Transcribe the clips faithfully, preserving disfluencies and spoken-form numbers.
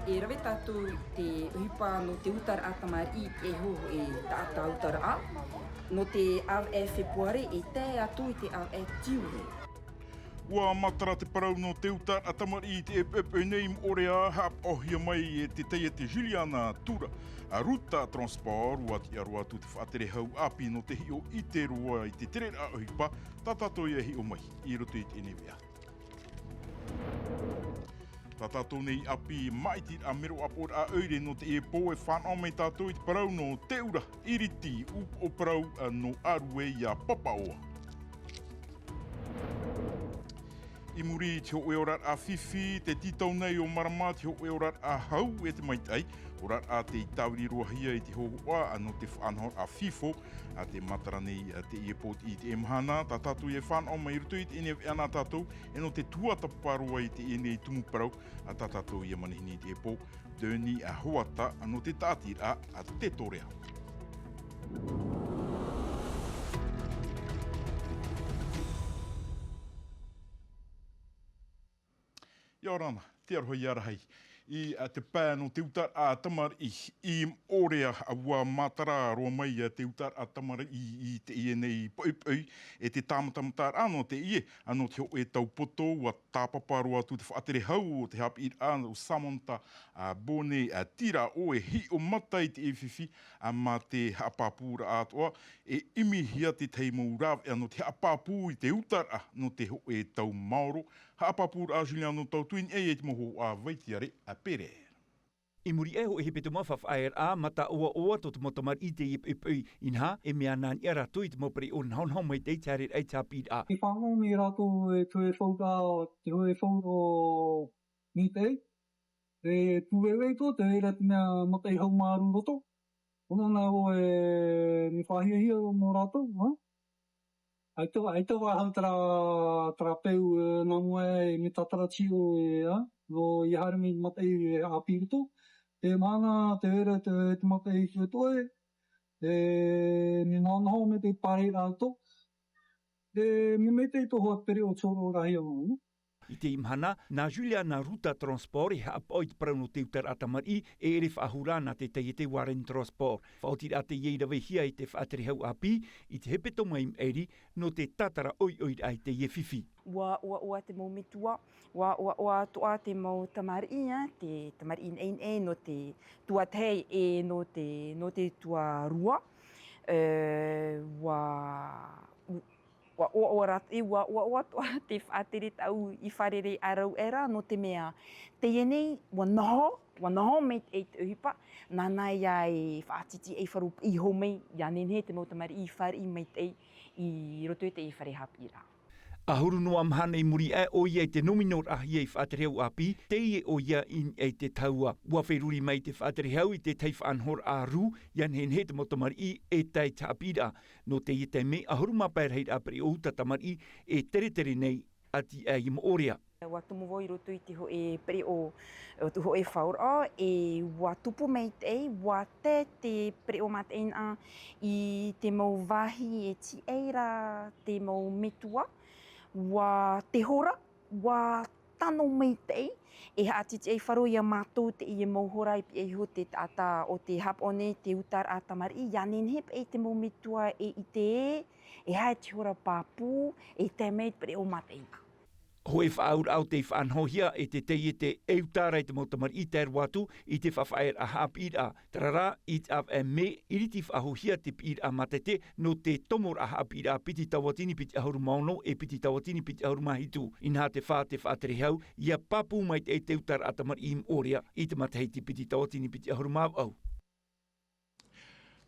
E rave tātou i te ʻohipa nō te utaraʻa tamariʻi i te ʻeho e taʻata utaraʻa. Nō te ʻāvaʻe Fepuare e tae atu i te ʻāvaʻe Tiure. Ua matara te parau nō te utaraʻa tamariʻi i te ʻepoʻepo nei i Moʻorea, haʻapaʻohia mai e te taiete Juliana Tura, a Ruta Transport, ua tiʻa roa atu te faʻatere hau ʻāpī nō te hiʻo ʻite roa i te tereraʻa ʻohipa, tā tātou ia hiʻo mai i roto i teie nei veʻa. Tā tātou nei ʻāpī māʻitiraʻa mero ʻāpoʻoraʻa ʻoire nō teie pō e fānaʻo mai tātou i te parau nō Te Ura ʻIriti, upoʻo parau nō ʻĀrue iā Papaʻoa. I muri i te hōʻē oraraʻa fifi, tē tītau nei ʻo Marama te hōʻē oraraʻa hau e te maitaʻi, oraraʻa tei tāviri roahia i te hōhoʻa nō te faʻanahoraʻa FIFO, a tē matara nei, a, teie pō i teie mahana, tā tātou ia e fānaʻo mai i roto i teie nei veʻa nā tātou, e nō te tuatāpapa roa i teie nei tumu parau, a tā tātou ia manihini i teie pō, Denis a Hoata, nō te tāʻatiraʻa a Te Torea. Ia ora na, te aroha ia rahi. I, a, te pae nō te utaraʻa tamariʻi i Moʻorea, a, ua matara roa mai, a, te utaraʻa tamariʻi i teie nei poʻipoʻi, e te tāmatamataraʻa nō teie, a, nō te hōʻē taupoto, ua tāpapa roa atu te faʻatere hau o te haʻapiʻiraʻa o Samantha, a, Bone, a, Tira ʻo e hiʻo mata i teie fifi, a, mā te haʻapāpūraʻa atoʻa, e ʻimihia te tahi mau rāveʻa nō te haʻapāpū i te utaraʻa nō te hōʻē tau maoro, haʻapāpūraʻa Juliano Tautui nei e te mau hōhoʻa Vaitiare a Pere. I muri aʻe hōʻē hepetoma faʻafaʻaeraʻa mataʻoaʻoa tō te mau tamariʻi i teie poʻipoʻi, inaha, e mea nā niʻa rātou i te mau pereʻoʻo nahonaho maitaʻi i te haereraʻa i te haʻapiʻiraʻa. E fānaʻo nei rātou e te hōʻē fauraʻa, te hōʻē fauraʻa o maitaʻi, e pūvevei atoʻa, tē vai ra te mea mataʻi haumārū roto. ʻOia ʻōna ʻoe, mea faʻahiahia nō rātou, ha? ʻAita, ʻaita vau e hau terā, terā peu, e, nā mua e, mea tātara tiʻo, e, a, nō ia haere mai mataʻi e haʻapiʻi roto. Te mahana, tē vai ra te, te mataʻi i te toe, e, mea nahonaho maitaʻi pārahi rātou. E, mea maitaʻi tō hoa pereʻoʻo te hōroʻa rahi au, no? I teie mahana, nā Juliana Ruta Transport e haʻapaʻo i te parau nō te utaraʻa tamariʻi, e ʻere faʻahou rā nā te taiete Warren Transport. Faʻaotiraʻa teie i ravehia i te faʻatere hau ʻāpī, i te hepetoma i maʻiri, nō te tātara ʻoiʻoiraʻa i teie fifi. ʻUa ʻoaʻoa te mau metua, ʻua ʻoaʻoa atoʻa te mau tamariʻi, ā, te tamariʻi naʻinaʻi nō te tuatahi e nō te, nō te tuarua. E, ʻua, ʻua ʻoaʻoa rā, e, ʻua ʻoaʻoa atoʻa te faʻatere tāʻu i fārerei ā rāua rā, nō te mea, teie nei, ʻua noho, ʻua noho maitaʻi te ʻohipa, nāna ia e faʻatītīʻaifaro iho mai, ʻia nehenehe te mau tamariʻi i fāriʻi maitaʻi i roto i teie fare haʻapiʻiraʻa. ʻAhuru noa mahana i muri aʻe ʻoia i te nominoraʻahia i faʻatere hau ʻāpī, teie ʻoia i niʻa i te tahua. ʻUa feruri mai te faʻatere hau i te tahi faʻanahoraʻa rū, ʻia nehenehe te mau tamariʻi e tae i te haʻapiʻiraʻa. Nō teie taime, ʻahuru mā pae rahiraʻa pereʻoʻo uta tamariʻi e teretere nei, ʻati aʻe i Moʻorea. ʻUa tomo vau i roto i te hōʻē pereʻoʻo, o te hōʻē fauraʻa, e ʻua tupu maitaʻi, ʻua tae te pereʻoʻo mataʻeinaʻa i te mau vāhi e tīaʻi ra te mau metua, ʻua te hora, ʻua tano maitaʻi, e haʻatītīʻaifaro ia mātou teie mau hora i pihaʻi iho te taʻata o te haʻapaʻo nei te utaraʻa tamariʻi, ʻia nehenehe paʻi te mau metua e ʻite ē, e aha te hora pāpū, e tae mai te pereʻoʻo mataʻeinaʻa. Hōʻē faʻaauraʻa ʻo tei faʻanahohia e te taiete e uta ra i te mau tamariʻi tae roa atu i te faʻafaʻaearaʻa haʻapiʻiraʻa. Terā rā, i te ʻāvaʻe mē, ʻiriti faʻahouhia te piʻiraʻa mātete nō te tomoraʻa haʻapiʻiraʻa piti tauatini piti ʻahuru mā ono e piti tauatini piti ʻahuru mā hitu. Inaha te fā te faʻatere hau, ʻia pāpū maitaʻi te utaraʻa tamariʻi i Moʻorea i te matahiti piti tauatini piti ʻahuru mā vaʻu.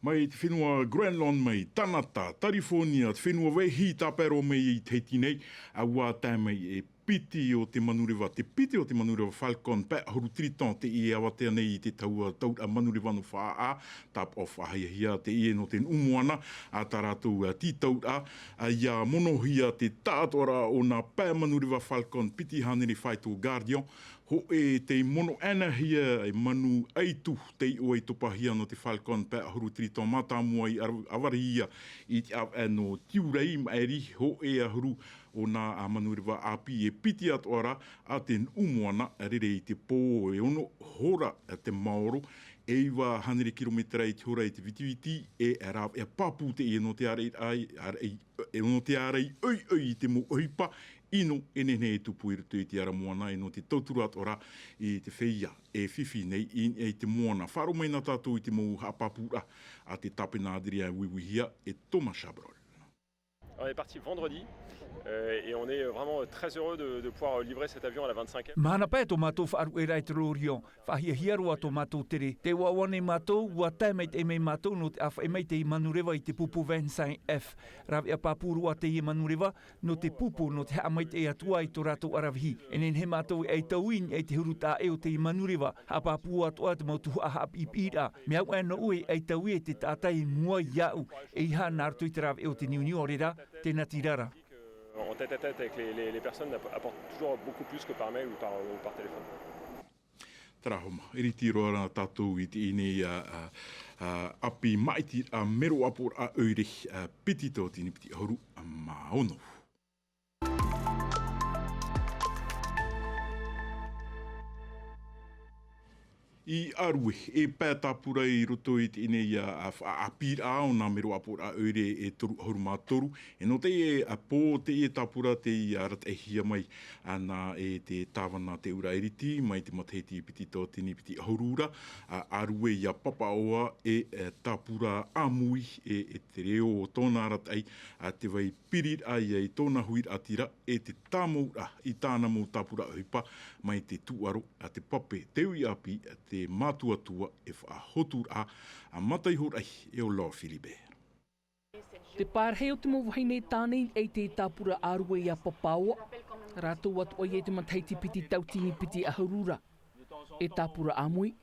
Mai te fenua Groenland, mai Tanata, Tarifōnia, te fenua Vaihī, tāpae roa mai i Tahiti nei, ʻua tae mai e piti o te manureva, te piti o te manureva Falcon, pae ʻahuru Triton, teie e avatea nei i te taua tauraʻa manureva nō Faʻaʻā, tāpaʻo faʻahiahia teie nō te nuʻu moana, a tā rātou, a, tītauraʻa, a, ʻia monohia te taʻatoʻaraʻa o nā pae manureva Falcon piti hānere faito Guardian, hōʻē tei mono ʻānaʻanahia e manu ʻaitū, tei ʻoe i topahia nō te Falcon pae ʻahuru Triton mātāmua i ara-, ʻavarahia i te ʻāvaʻe nō Tiurai i maʻiri, hōʻē ʻahuru o nā, a, manureva ʻāpī e Piti atoʻa rā a te nuʻu moana, rere i te pō e ono hora te maoro, e iva hānere kirometera i te hora i te vitiviti, e rāveʻa pāpū teie nō te ārai, ārai, ārai, e nō te ārai ʻoiʻoi i te mau ʻohipa ʻino e nehenehe e tupu i roto i te ara moana, e nō te tauturu atoʻa rā i te feiā e fifi nei i, i te moana. Faʻaroʻo mai na tātou i te mau haʻapāpūraʻa a te tāpena Adrien Uiuihia e Thomas Chabrol. On est parti vendredi, euh, et on est vraiment très heureux de, de pouvoir livrer cet avion à la vingt-cinquième. Mahana pae tō mātou faʻaruʻeraʻa i te Lorient. Faʻahiahia roa tō mātou tere. Tē ʻoaʻoa nei mātou, ʻua tae maitaʻi mai mātou nō te ʻāfaʻi mai i te manureva i te pupu vingt-cinq F. Rāveʻa pāpū roa teie manureva nō te pupu, nō te haʻamaitaʻi atu ā i tō rātou aravihi. E nehenehe mātou e ʻaitaui i niʻa i te huru taʻa ʻē o teie manureva. Haʻapāpū atoʻa te mau tuhaʻa haʻapiʻipiʻiraʻa. Mea au aʻe nōʻu e ʻaitaui e te taʻata i mua iāʻu, ʻeiaha nā roto i te rāveʻa o te niuniu, ʻaore rā te natirara. En tête-à-tête avec les, les, les personnes app-, apporte toujours beaucoup plus que par mail ou par, ou par téléphone. Terā hoʻi, e ʻiriti roa rā tātou i teie nei, ā, ā, ā, ʻapi māʻitiraʻa mero ʻāpoʻoraʻa ʻoire, ā, piti tauatini piti ʻahuru mā ono. I Arue, e pae tāpura i roto i teie nei, ā, ā, faʻaʻāpīraʻa o nā mero ʻāpoʻoraʻa ʻoire e toru ʻahuru mā toru. E nō teie, ā, pō, teie tāpura tei arataʻihia mai ana e te tāvana Te Ura ʻIriti, mai te matahiti piti tauatini piti ʻahuru ra, ā, Arue ia Papaʻoa e, e tāpura ʻāmui e, e te reo o tōna arataʻi, ā, te vai piriraʻa ia i tōna huiraʻatira e te tāmauraʻa i tāna mau tāpura ʻohipa mai te tūʻaro a te pape, te uʻi ʻāpī, te mātuatua e faʻahoturaʻa, ā, mataiho rahi e o Laure Philibert. Te pārahi o te mau vahine tāne i te tāpura Arue ia Papaʻoa, rātou atoʻa ia i te matahiti piti tauatini piti ʻahuru ra. E tāpura ʻāmui,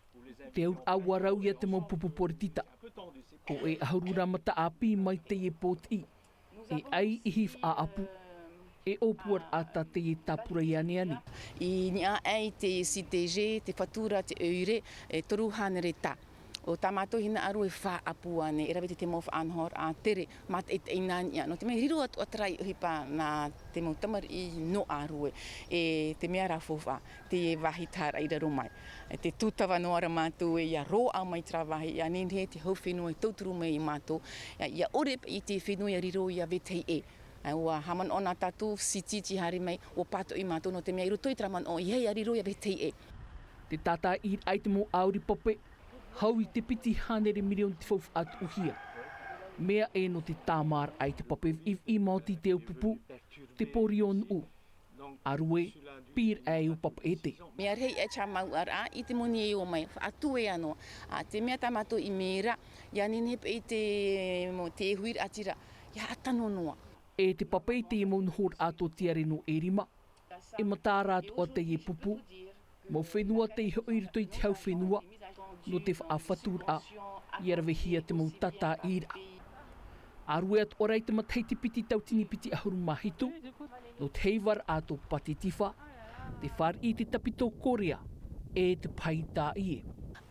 te auraʻa ʻua rau ia te mau pupu poritita. Hōʻē ʻahuru ra mataʻāpī mai teie pōtiʻi. E ʻaiihi faʻaʻapu, e ʻōpuaraʻa tā teie tāpura i aneane. I niʻa aʻe i te C T G, te fatura, te ʻoire, e toru hānere tā. ʻO tā mātou hinaʻaro e faʻaʻapu ānei, e rave i te mau faʻanahoraʻa tere, mātaʻitaʻi nā niʻa. Nō te mea riro atoʻa terā ʻohipa nā te mau tamariʻi nō Arue, e te mea rā faufaʻa, te vāhi taharaʻa i raro mai. E te tūtava noa ra mātou e ia roaʻa mai terā vāhi, ʻia nehenehe te hau fenua e tauturu mai ia mātou, ʻia, ʻia ʻore paʻi te fenua ʻia riro ia vetahi ʻē. ʻUa haʻamanaʻo nā tātou, siti, tē haere mai, ʻua pātoʻi mātou, nō te mea i roto i terā manaʻo, ʻeiaha ia riro ia vetahi ʻē. Te tātāʻiraʻa i te mau ʻauri pape, hau i te piti hānere mirioni te faufaʻa tuʻuhia. Mea ʻē nō te tāmāraʻa i te pape viʻiviʻi maoti i te au pupu, te pori o Nuʻu. Arue, pīraʻa e o Papeʻete. Mea rahi e te mau ʻaraʻa i te moni e ō mai, faʻatū e ʻanoa. Ā, te mea tā mātou i mea ra, ʻia nehenehe paʻi te, mo-, te huiraʻatira, ʻia haʻatano noa. E te pape i te mau nohoraʻa tōtiare nō ʻErima. E mataara atoʻa teie pupu. Mau fenua tei hoʻi i roto i te hau fenua. Nō te faʻafaturaʻa, ʻia ravehia te mau tātāʻiraʻa. Arue atoʻa ra i te matahiti piti tauatini piti ʻahuru mā hitu, nō te heivaraʻa tō Pātitifa, te fāriʻi i te tapitō Korea, e te pahi tāʻie.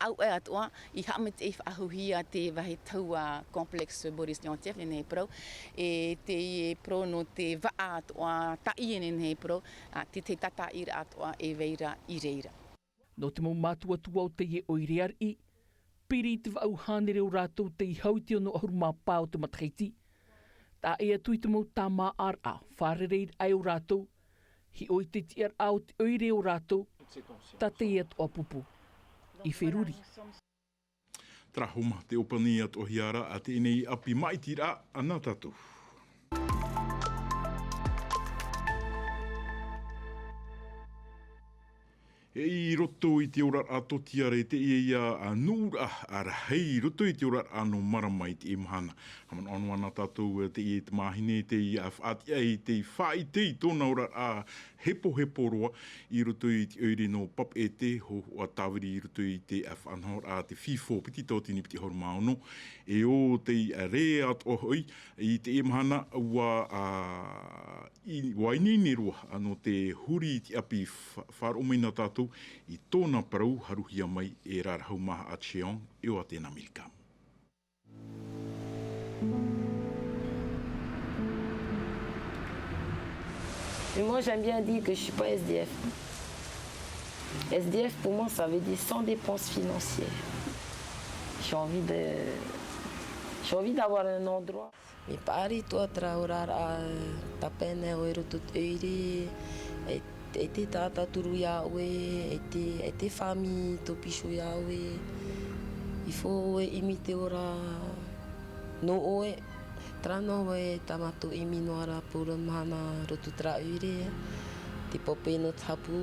Auaʻe atoʻa, i haʻamaitaʻi faʻahouhia te vāhi tau a Complexe Boris Leontiev, e nehenehe e parau, e te parau nō te vaʻa atoʻa tāʻie e nehenehe e parau, ā, te, te tātāʻiraʻa atoʻa e vai ra i reira. Nō te mau mātuatua o teie ʻoire ariʻi, piri i te vaʻu hānere o rātou tei hau i te ono ʻahuru mā pae o te matahiti. Taʻa ʻē atu i te mau tāmāʻaraʻa, fārereiraʻa o rātou, hiʻo i te tiʻaraʻa o te ʻoire o rātou, tā teie atoʻa pupu i feruri. Terā hoʻi, tē ʻōpani atoʻahia ra teie nei ʻapi māʻitiraʻa nā tātou. E i roto i te oraraʻa tōtiare, teie ia, ā, nuʻuraʻa rahi i roto i te oraraʻa nō marama i teie mahana. Haʻamanaʻo noa na tātou, ā, teie tamāhine tei, ā, faʻatiʻa i te faʻaʻite i tōna oraraʻa hepohepo roa i roto i te ʻoire nō Papeʻete, hōhoʻa tāviri i roto i te, ā, faʻanahoraʻa a te FIFO piti tauatini piti ʻahuru mā ono, e ʻo tei, ā, rē atoʻa hoʻi i teie mahana, ʻua, ā, i, ʻua ineine roa, ā, nō te huri i te ʻapi fa-, faʻaroʻo mai na tātou i tōna parau haruhia mai e Rarahu Maha Acheong, e ʻo Atena Milka. Mais moi, j'aime bien dire que je suis pas S D F. S D F, pour moi, ça veut dire sans dépense financière. J'ai envie de, j'ai envie d'avoir un endroit. Mea paʻari atoʻa terā oraraʻa, tāpeʻa nei ʻoe i roto i te ʻoire, e, e te taʻata turu iā ʻoe, e te, e te fāmiʻi tō piso iā ʻoe. I fō ʻoe ʻimi te ora nō ʻoe, terā noa ʻoe tā mātou ʻimi noa ra pauroa mahana roto terā ʻoire. Te pape nō te hapū,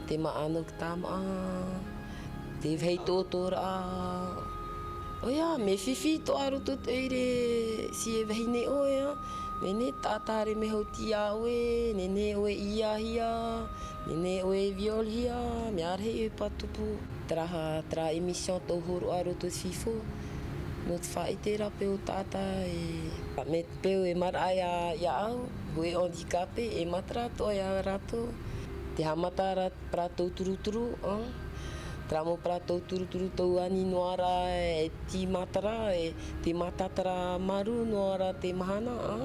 te māʻa nō te tāmāʻa, te vāhi tōtōraʻa. ʻOia, mea fifi atoʻa roto te ʻoire, ʻia vāhi nei ʻoe, ā. Nehenehe taʻata haere mea hauti iā ʻoe, nehenehe ʻoe i ʻāhia, nehenehe ʻoe i violehia, mea rahi ʻoe i pātupu. Terā, terā émission tau hōroʻa roto te FIFO, nō te faʻaʻite ra paʻi ʻo taʻata e, mea paʻi e maraʻa iā, iā ʻau, hōʻē handicapé, e matara atoʻa iā rātou. Te haʻamata ra parau tauturuturu, ā. Terā mau parau tauturuturu tau ani noa ra, e tīmatara, e tīmatatara māuruuru noa ra te mahana, ā.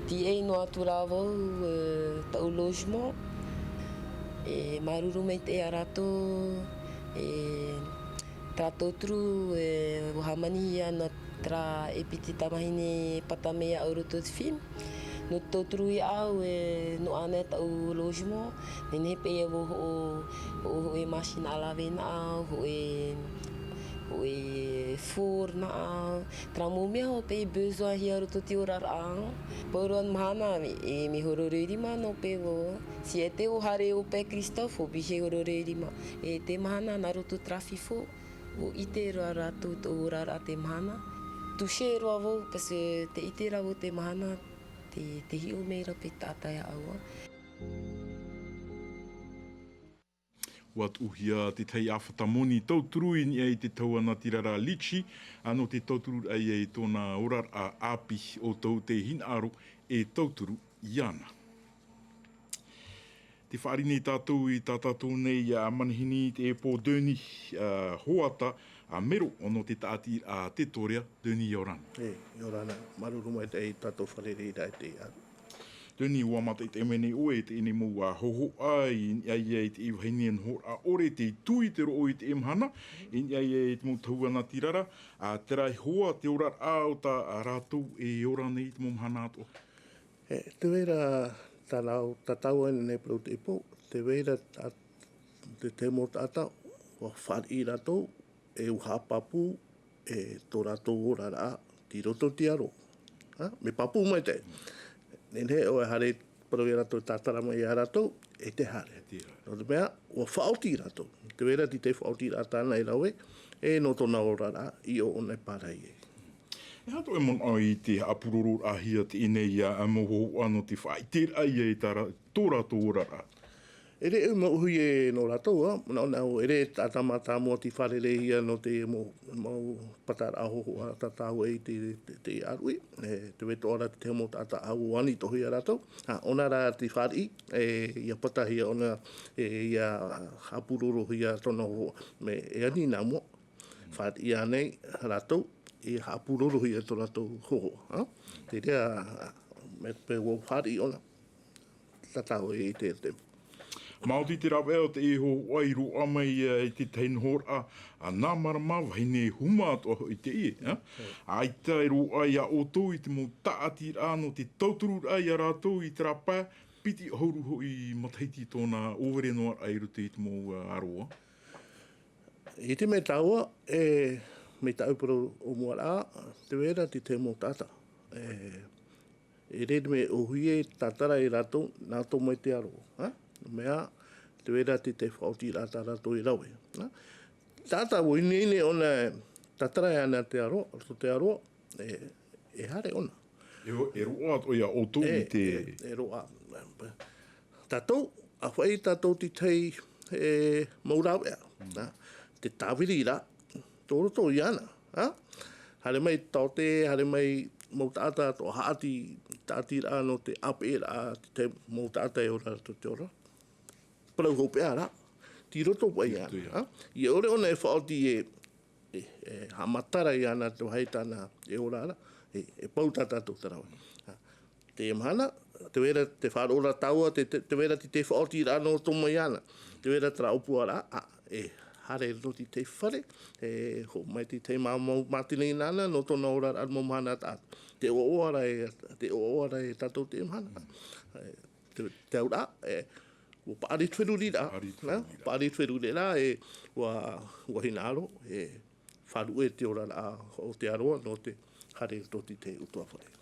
Tīaʻi noa atu rā vau, e, taʻu logement. E māuruuru maitaʻi iā rātou, e, terā tauturu, e, ʻua hāmanihia nō terā e piti tamahine pata mai iā ʻau roto te FIM. Nō te tauturu iā ʻau, e, noaʻa nei taʻu logement, nehenehe paʻi e vau hoʻo, hoʻo, hōʻē māsina lave-naʻa, hōʻē, hōʻē four-naʻa, terā mau mea hoʻi paʻi besoin-hia roto te oraraʻa. Pauroa mahana, e, mea hōroʻa i rima noa paʻi vau. ʻIa ʻite ʻo haere ʻo paʻi Christophe, ʻua pihaʻi hōroʻa i rima. E te mahana nā roto terā FIFO, ʻua ʻite roa rātou tō oraraʻa te mahana. Touché roa vau, parce que tē ʻite ra vau te mahana, tē, tē hiʻo mai ra paʻi taʻata iā ʻau. ʻUa tuʻuhia te tahi ʻāfata moni tauturu i niʻa i te tahua natirara Litchi, ā, nō te tautururaʻa i tōna oraraʻa ʻāpī, ʻo tō te hinaʻaro e tauturu iāna. Tē fāriʻi nei tātou i tā tātou nei, ā, manihini i te ʻēpō Denis, ā, Hoata, ā, Mero, nō te tāʻatiraʻa Te Torea. Denis, ʻia ora na. E, ʻia ora na. Māuruuru maitaʻi i tā tātou fārereiraʻa i teie. Denis, ʻua mātaʻitaʻi mai nei ʻoe i teie mau, ā, hōhoʻa i niʻa i te vāhi nei nohoraʻa ʻore, tei tuʻu i te roʻo i teie mahana, i niʻa i te mau tahua natirara, ā, terā iho ā te oraraʻa o tā rātou e ora nei i te mau mahana atoʻa. E, tē vai ra tāna, tā tāua nei parau te ʻēpō, tē vai ra tā, te, te mau taʻata, ʻua fāriʻi rātou, e ʻua haʻapāpū, e tō rātou oraraʻa, tei roto i te aro. Ha? Mea pāpū maitaʻi. Nehenehe ʻoe haere parau iā rātou, tātara mai iā rātou, e te haere. E te haere. Nō te mea, ʻua faʻaoti rātou. Tē vai ra te, te faʻaotiraʻa tāna e rave, e nō tōna oraraʻa, i ʻō ʻōna e pārahi ai. E aha tō ʻoe manaʻo i te haʻapūrororaʻahia teie nei ā, ā, mau hōhoʻa nō te faʻaʻiteraʻa ia i tā rā-, tō rātou oraraʻa? Eʻere ʻoe mau ʻōhie nō rātou, ā, manaʻo nei au, eʻere taʻata mātāmua tei fārereihia nō te mau, mau pataraʻa hōhoʻa tā tāua i te, te, te ʻāruʻi, e, tē vai atoʻa ra te tahi mau taʻata ʻāua ani atoʻa ia rātou, ā, ʻōna rā tei fāriʻi, e, ʻia patahia ʻōna, e, ʻia haʻapūrorohia tōna hōhoʻa, mea e ani nā mua. Fāriʻi ānei rātou, ʻia haʻapūrorohia tō rātou hōhoʻa, ā? Te reira, mea paʻi ʻua fāriʻi ʻōna, tā tāua i te, te. Maoti te rāveʻa o te hōhoʻa i roaʻa mai, ā, i te tahi nohoraʻa, ā, nā marama, vahine huma atoʻa hoʻi teie, ā? Mm. ʻAita e roaʻa iā ʻoutou i te mau tāʻatiraʻa nō te tautururaʻa iā rātou i terā pae, piti ʻahuru hoʻi matahiti tōna ʻōvere noa raʻa i roto i te mau, ā, aro. I te mea tāua, e, mai tāʻu parau ʻōmuaraʻa, tē vai ra te, te mau taʻata. E, eʻere mea ʻōhie tātara e rātou, nā roto mai te aro, ha? Mea, tē vai ra te, te faʻaotiraʻa tā rātou e rave, ha? Taʻata ʻua ineine ʻōna, tātara e ana te aro, roto te aro, e, e haere ʻōna. E ro-, e roaʻa atoʻa iā ʻoutou i te. E, e, e roaʻa. Tātou, ʻa faʻaʻī tātou te tahi, e, mau rāveʻa, Mm. ā, te tāviri ra, tō roto iāna, ā? Haere mai taote, haere mai mau taʻata, tō haʻati, tāʻatiraʻa nō te ʻāpeʻeraʻa, te tahi mau taʻata e ora roto te ora. Parau hopeʻa ra, tei roto paʻi Tei roto iāna, ia. ā? ʻIa ʻore ʻōna e faʻaoti e, e, e haʻamatara iāna te vāhi tāna e ora ra, e, e pau tā tātou te rave. Ā, teie mahana, Te vera te faʻaroʻo ra tāua, te, te, te vera te, te faʻaotiraʻa nō tō mai ana. Te vera terā ʻōpuaraʻa, ā, e haere roto i te fare, e hoʻo mai te, te mau mātini nāna, nō tōna oraraʻa mau mahana taʻata. Te ʻoaʻoa ra e, te ʻoaʻoa ra e tātou te mahana. E, te, te auraʻa, e, ʻua paʻari te feruriraʻa, Paʻari te nā, feruriraʻa. Paʻari te feruriraʻa, e, ʻua, ʻua hinaʻaro, e, faʻaruʻe te oraraʻa o te aroa nō te haere roto i te ʻutuāfare.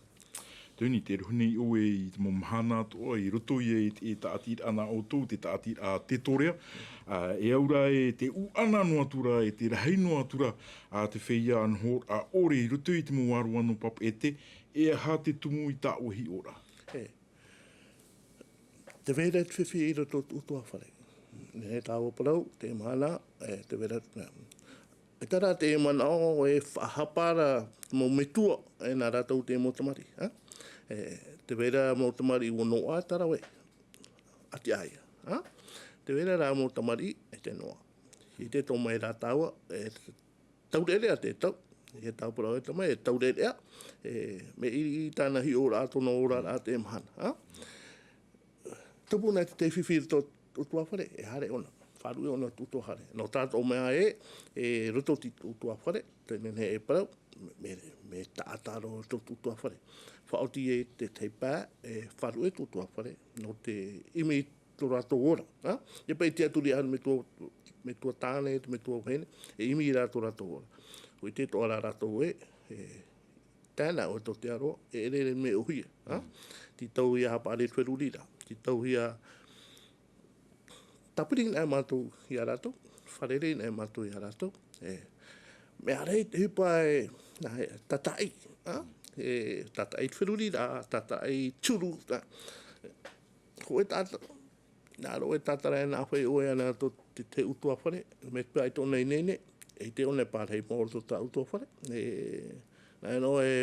Tony, tē rohi nei ʻoe i te mau mahana atoʻa, i roto ia i te, i te tāʻatiraʻa nā ʻoutou, te tāʻatiraʻa Tetorea. Ā, e au ra e te ʻuʻana noa atu ra, e te rahi noa atu ra, ā, te feiā nohoraʻa ʻore i roto i te mau ʻāroa nō Papeʻete, e aha te tumu i tā ʻoe hiʻoraʻa? E, Te vera te fifi i roto i te ʻutuāfare. E tāua parau, te mahana, e te vera, e, e terā te manaʻo e faʻahapa ra mau metua, e nā rātou te mau tamariʻi, ā? E, te vera mau tamariʻi ʻua noaʻa terā ʻoe. ʻAti ʻaia, ā? Te vera rā mau tamariʻi, e te noaʻa. I te tō mai rā tāua, e taureʻareʻa te tau, e tāua parau e tō mai, e taureʻareʻa, e, mea ʻiriʻiri tāna hiʻoraʻa, tōna oraraʻa te mahana, ā? Tupu na te, te fifi i roto i te ʻutuāfare, e haere ʻōna, faʻaruʻe ʻōna i te ʻutuāfare. Nō tātou mea ē, e roto i te ʻutuāfare, te nehenehe e parau, mea, mea, mea taʻata roa i roto i te ʻutuāfare. Faʻaoti e te, te pae, e faʻaruʻe i te ʻutuāfare, nō te ʻimi i tō rātou ora, ā? E paʻi te tiʻaturi ʻahuru metua, metua tāne, metua vahine, e ʻimi i rā tō rātou ora. ʻUa ʻite atoʻa ra rātou ē, e, tae na ʻoe tō te aroa, e ʻere, ʻere mea ʻōhie, ā? Mm. Tītauhia haʻapaʻari te feruriraʻa, tītauhia tāpiri na mātou ia rātou, fārerei na mātou ia rātou, e, mea rahi te ʻohipa e, nā, e tātaʻi, ā? E tātaʻi te feruriraʻa, tātaʻi te huru, ā? Hōʻē taʻata, nā roto e tātara e nā fai ʻoe ana tō te, te ʻutuāfare, mea paʻi tōna ineine, e ʻite ʻōna e pārahi mau roto tā ʻutuāfare, e, nā, e nō e,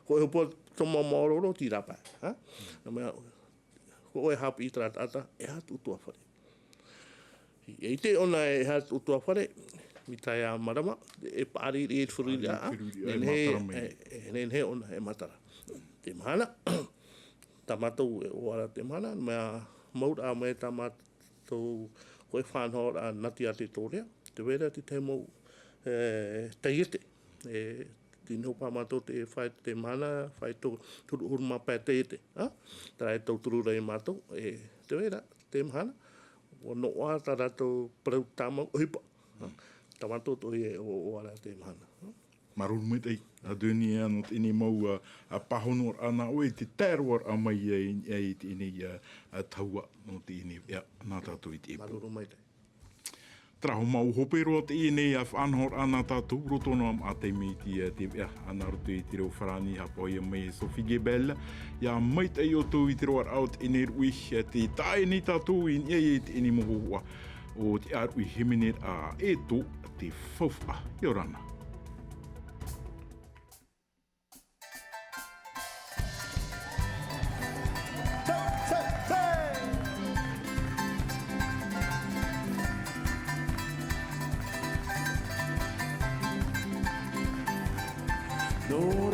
hōʻē hopoiʻa tō mau maoro roto i rāpae, ā? Nō mea, hōʻē haʻapiʻi terā taʻata, e aha te ʻutuāfare. E ʻite ʻōna e aha te ʻutuāfare, mai tā ia marama, e paʻari i te feruriraʻa, Paʻari i te feruriraʻa, e nehenehe, mātara mai. E, e nehenehe ʻōna e matara. Te mahana, tā mātou e ʻoaʻoa ra te mahana, mea mau ra mai tā mātou hōʻē faʻanahoraʻa nā te ʻāti Tetorea, te vera te tahi mau, e, taiete, e, tino pā mātou te fai te mahana, fai tō, turu ʻahuru mā pae taiete, ā? Terā e tauturu ra ia mātou, e, te vera, te mahana, ʻua noaʻa tā rātou parau tāmau ʻohipa, ā? Tā mātou atoʻa e ʻoaʻoa ra te mahana, ā? Māuruuru maitaʻi, a Denis, ā, nō teie nei mau, ā, ā, pāhonoraʻa nā ʻoe i te tae roa ra mai i, i, i teie nei, ā, ā, tahua nō teie nei, ā, nā tātou i teie pō. Māuruuru maitaʻi. Terā hoʻi mau hope roa teie nei, ā, faʻanahoraʻa nā tātou, roto noa mā te miti, ā, te, ā, nā roto i te reo farāni, haʻapaʻo mai e Sophie Gebel, ʻia maitaʻi ʻoutou i te roaraʻa o teie nei ruʻi, ā, tē tae nei tātou i niʻa i teie nei mau hōhoʻa o te ʻāruʻi hīmene ra ʻEto, te faufaʻa. ʻIa ora na. Nō